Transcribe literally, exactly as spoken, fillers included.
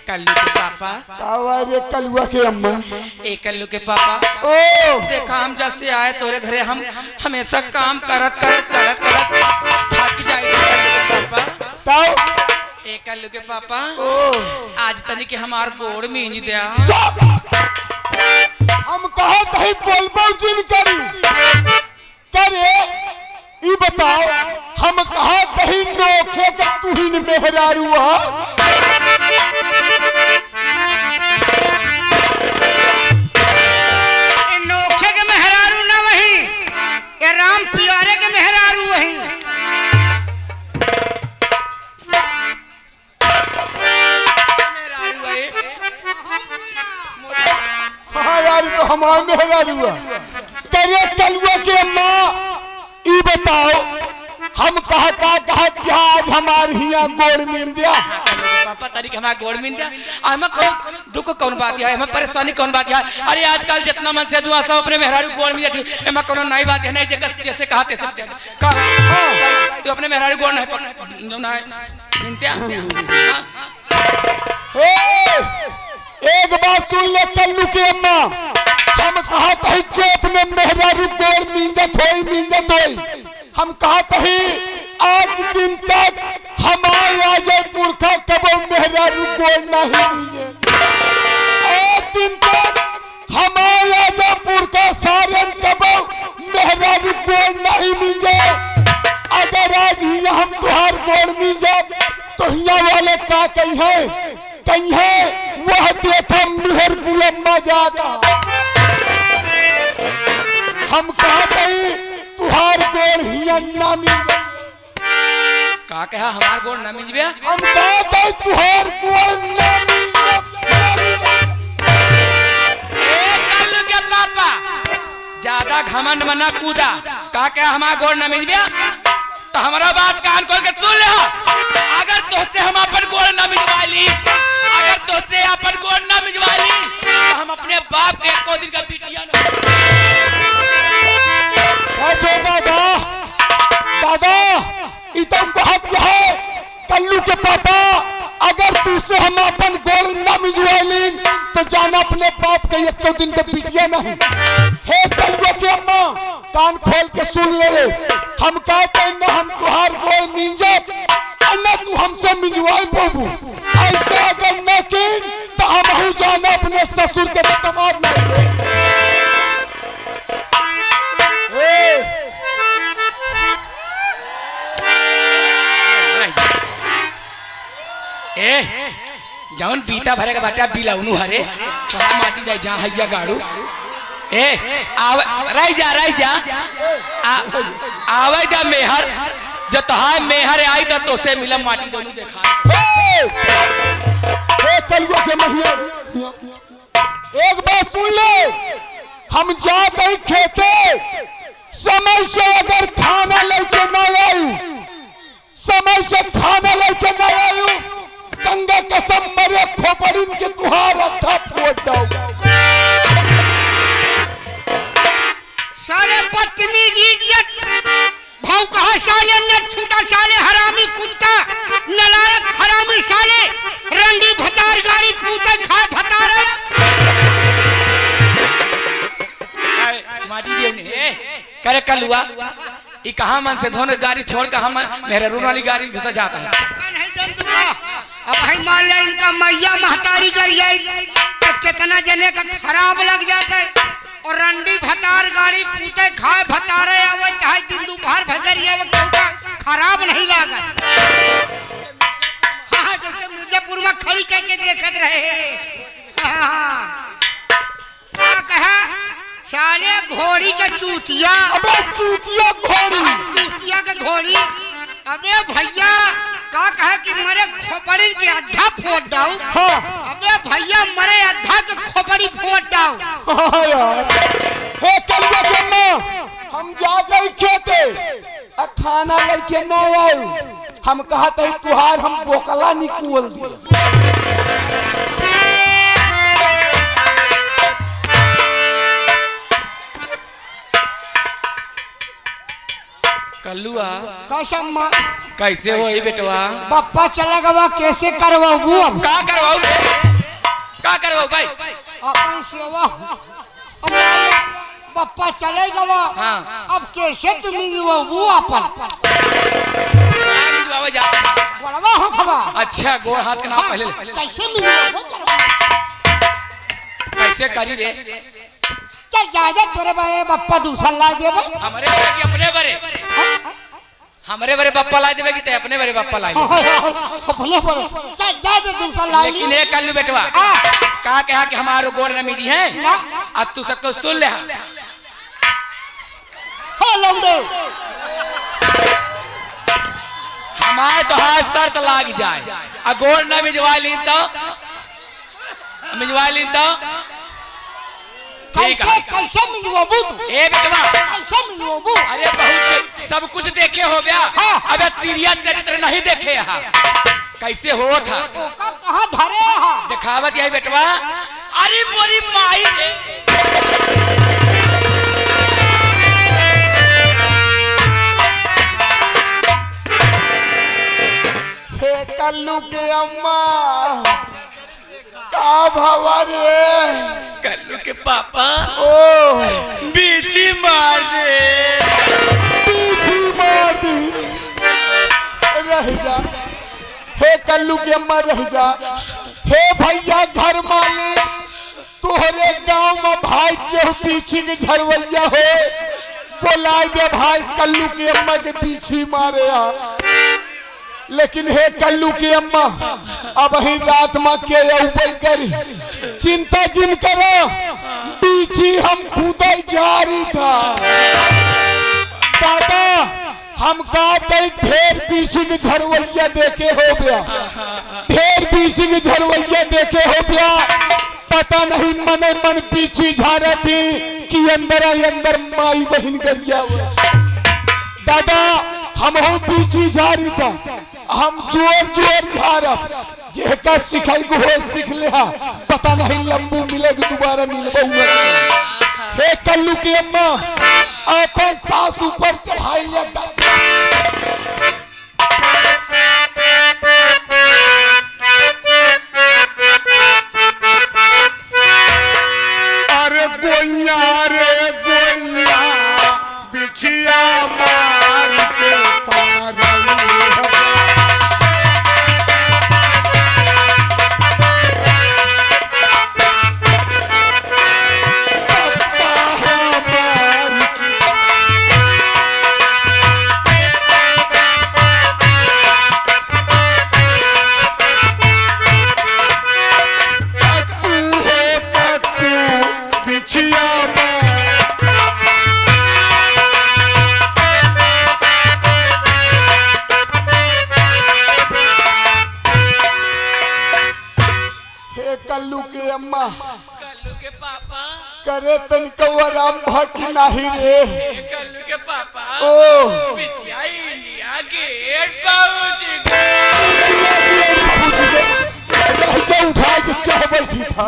कल्लू के पापा। का हुआ रे कलुआ के अम्मा? ए कल्लू के पापा। ओ। देखा, हम जब से आए तोरे घरे, हम हमेशा काम करत करत, करत करत थक जाई रे कल्लू के पापा। तब? ए कल्लू के पापा। ओ। आज तनी के हमार गोड़ मींज द्या। चुप। हम कहत हई बोलबो जिन करी। करे, ई बताओ, हम कहत हई नोखे के तुहिन मेहरारू ह? ए नोखे के मेहरारू ना वही, ए राम पियारे के मेहरारू वही। मेहरारू है। हाँ यार, ई तो हमार मेहरारू है। करे कलुआ के अम्मा, ई बताओ, हम कहा का कहत यहाँ आज हमार हियाँ गोड़ मींज द्या। पापा, तनी के हमार गोड़ मींज द्या। आ, एमा कौन दुख, कौन बात है, एमा परेशानी कौन बात है? अरे, आजकल जितना मन से दुआ सब अपने मेहरारू गोड़ मींज द्या थी, एमा कौनो नई बात है, नहीं, जेकर जैसे कहा तैसे चल। का? हाँ। तू अपने मेहरारू गोड़ नहीं पक-, जो ना है, मिनत्या। हाँ। ए, एक बात सुन ले कल्लू के अम्मा, हम कहत हई चोप में मेहरारू गोड़ मींजत होई, मींजत होई। हम कहत हई आज दिन तक हमार राजा पुरखा कबो मेहरारू गोड़ नहीं मींजे। आज दिन तक हमार राजापुर का सारन कबो मेहरारू गोड़ नहीं मींजे। अगर आज हियाँ हम तुहार गोड़ मींजब, तो हियाँ वाले का कहिहैं? कहिहैं, "वह देखा मेहर गुलम्मा जाता।" हम कहत हई, तुहार गोड़ हियाँ ना मींजब। का कहा, हमार गोड़ ना मिंजबे? हम कहत हई तुहार गोड़ ना मिंजब, ना मिंजब। ए कल्लू के पापा, ज्यादा घमंड में ना कूदा। का कहा, हमार गोड़ ना मिंजबे? तो हमरा बात कान खोल के सुन ले। अगर तोहसे हम अपन गोड़ ना मिंजवा ली, अगर तोहसे अपन गोड़ ना मिंजवा ली, तो हम अपने बाप के एको दिन का बिटिया ना। अच्छा दादा, दादा, ई तो कहत है कल्लू के पापा, अगर तोहसे हम अपन गोड़ ना मिंजवा लीन, तो जाना अपने बाप के एको दिन के बिटिया नहीं। हे कल्लू के अम्मा, कान खोल के सुन ले रे, हम कहत हई ना हम तुहार गोड़ मिंजब, आ ना तू हमसे मिंजवाई पबू। ऐसे अगर न कीन, तो हमहू जाना अपने ससुर के दमाद नहीं। ए। ए, जौन बीता भरे के बाटे, बिलौनू हरे, कहाँ माटी जाए, जहाँ हैया गाड़ू। ए, आवे, रह जा, रह जा। आ, आवे जा मेहर, जो तोहार मेहर आई तो तोसे मिलम माटी दोनों देखा। ए, ए, कलुआ के महिया। एक बात सुन ले, हम जात हई खेते, समय से अगर खाना लेके ना आई, समय से खाना लेके ना आयु, गंगा कसम मरे खोपड़िन के तुहार अद्धा फोड़ दो। साले बदतमीज idiot, भाव कहा साले नट छूटा साले हरामी कुत्ता, नलायक हरामी साले, रंडी भतार गाड़ी पूते खाए भतार। आए, माटी दियो ने, ए, करे कलुआ। ई कहाँ मन से धोन गाड़ी छोड़ के हम मेहरारून वाली गाड़ी में घुसा जाता है। का नहीं जंतु का? अब भाई मान ले इनका मैया महतारी गरियाई तो कितना जने का खराब लग जाता है। और रंडी भतार गाड़ी पूते खाए भतारे आवे, चाहे दिन दोपहर भजरिया आवे, केहू का खराब नहीं लागे। हाँ, जैसे मिर्जापुर में खड़ी करके देखत रहे। हाँ, हाँ। का कहा? साले घोड़ी के चूतिया। अबे चूतिया घोड़ी। चूतिया के घोड़ी। अबे भैया, का कहा कि मरे खोपड़ी के अद्धा फोड़ दो। हाँ। अबे भैया, मरे अद्धा के खोपड़ी फोड़ दो। हाँ यार। हे कलुआ के माँ, हम जात हई खेते। आ खाना लेके ना आऊ, हम कहत हई तुहार हम बोकला निकुल दिए। कल्लुआ। कसम मा-, कैसे होई बेटवा? बप्पा चला गवा, कैसे करवाबू अब? का करवाऊ बे? का करबो भाई? अपन सेवा। अब बप्पा चले गवा। हाँ। अब कैसे तू मिंजवाबू अपन? का मिंजवाबो जा? गोड़वा हाथ बा। अच्छा, गोड़ हाथ के नाम हाँ, पहले ले। कैसे मिंजवाबू करबा? कैसे करी रे? चल जाए दे, तोरे बरे बप्पा दूसर ला देबे। हमरे बरे कि अपने बरे? हाँ? हमरे बरे बप्पा ला देबे कि ते अपने बरे बप्पा ला देबे? अपने बरे। चल जाए दे, दूसर ला ली। लेकिन ए कल्लू बेटवा, हाँ। का कहा कि हमारो गोड़ न मिजी है? ना। अब तू सबको सुन ले। हाँ। हे लौंडे। हमारे तो हाथ शर्त लाग जाए, आ गोड़ न मिजवा ली तो मिजवा ली तो ठीक कैसे, है। कैसे मिजवाबू तू? ए बेटवा। कैसे मिजवाबू? अरे बहुत सब कुछ देखे हो गया। हाँ। अबे तिरिया चरित्र नहीं देखे यहाँ। कैसे होत है? ओका कहाँ धरे हा? देखावत यही बेटवा। अरे मोरी माई रे। हे कल्लू के अम्मा। का भवा रे? कल्लू के पापा। ओ। बीछी मार दे। बीछी मार दे। रह जा। हे कल्लू के अम्मा रह जा। हे भइया घर मालिक, तोहरे गाँव मा भाई केहू बीछी के झरवइया हो, बोलाइ दे भाई कल्लू के अम्मा के बीछी मारे आ। लेकिन हे कल्लू के अम्मा, अबहीं रात मा के अउबइ करी, चिंता जिन करा, बीछी हम खुदइ जारी था। दादा, हम का तई ढेर बीछी के झरवइया देखे हो गया, ढेर बीछी के झरवइया देखे हो गया। पता नहीं मने मन बीछी झारत ही कि अंदर ही अंदर माई बहिन गरियावत। दादा, हमहू बीछी झारी था, हम जोर जोर झारब। जेहका सिखाई को हो सीख ले हा, पता नहीं लंबू मिलेगी दोबारा मिलबो न। हे कल्लू के अम्मा, अपन सास ऊपर चढ़ाई लिया गच्चा। अरे गोइया रे गोइया, बिछिया मार के पारई। हे कल्लू के अम्मा, कल्लू के पापा। करे तनिको आराम भा कि नाही रे? हे कल्लू के पापा। ओ। बिछिया इंडिया गेट पहुंच गए। इंडिया गेट पहुंच गए। रह जा उठा के चाह बैठी था।